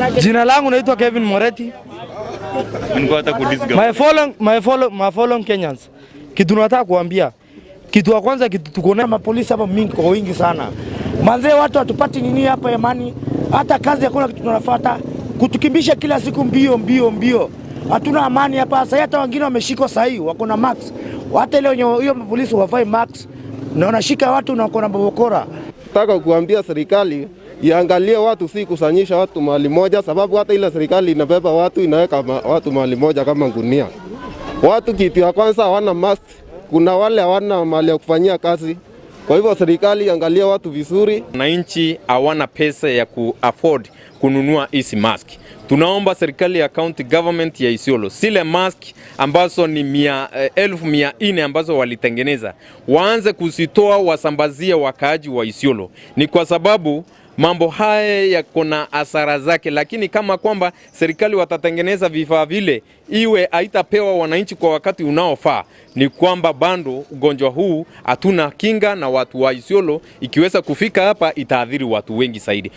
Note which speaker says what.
Speaker 1: Jina langu naitwa Kevin Moretti. My following Kenyans. Kitu nataka kuambia. Kitu ya kwanza, kitu tuko na
Speaker 2: mapolisi hapa mingi kwa wingi sana. Manzee, watu hatupati nini hapa yamani, hata kazi hakuna kitu tunafuata, kutukimbisha kila siku mbio mbio mbio, hatuna amani hapa. Sasa hata wengine wameshikwa sahii wako na mask, hata ile wenye hiyo polisi wavai mask na wanashika watu na wako na bokora.
Speaker 3: Nataka kuambia serikali iangalie watu, si kusanyisha watu mahali moja, sababu hata ile serikali inabeba watu inaweka watu mahali moja kama gunia. Watu kitu ya kwanza hawana mask, kuna wale hawana mahali ya kufanyia kazi. Kwa hivyo serikali iangalie watu vizuri.
Speaker 4: Wananchi hawana pesa ya ku afford kununua hizi mask. Tunaomba serikali ya county government ya Isiolo zile mask ambazo ni 400,000 ambazo walitengeneza waanze kuzitoa wasambazie wakaaji wa Isiolo. Ni kwa sababu mambo haya yako na hasara zake, lakini kama kwamba serikali watatengeneza vifaa vile iwe haitapewa wananchi kwa wakati unaofaa, ni kwamba bado ugonjwa huu hatuna kinga, na watu wa Isiolo ikiweza kufika hapa itaathiri watu wengi zaidi.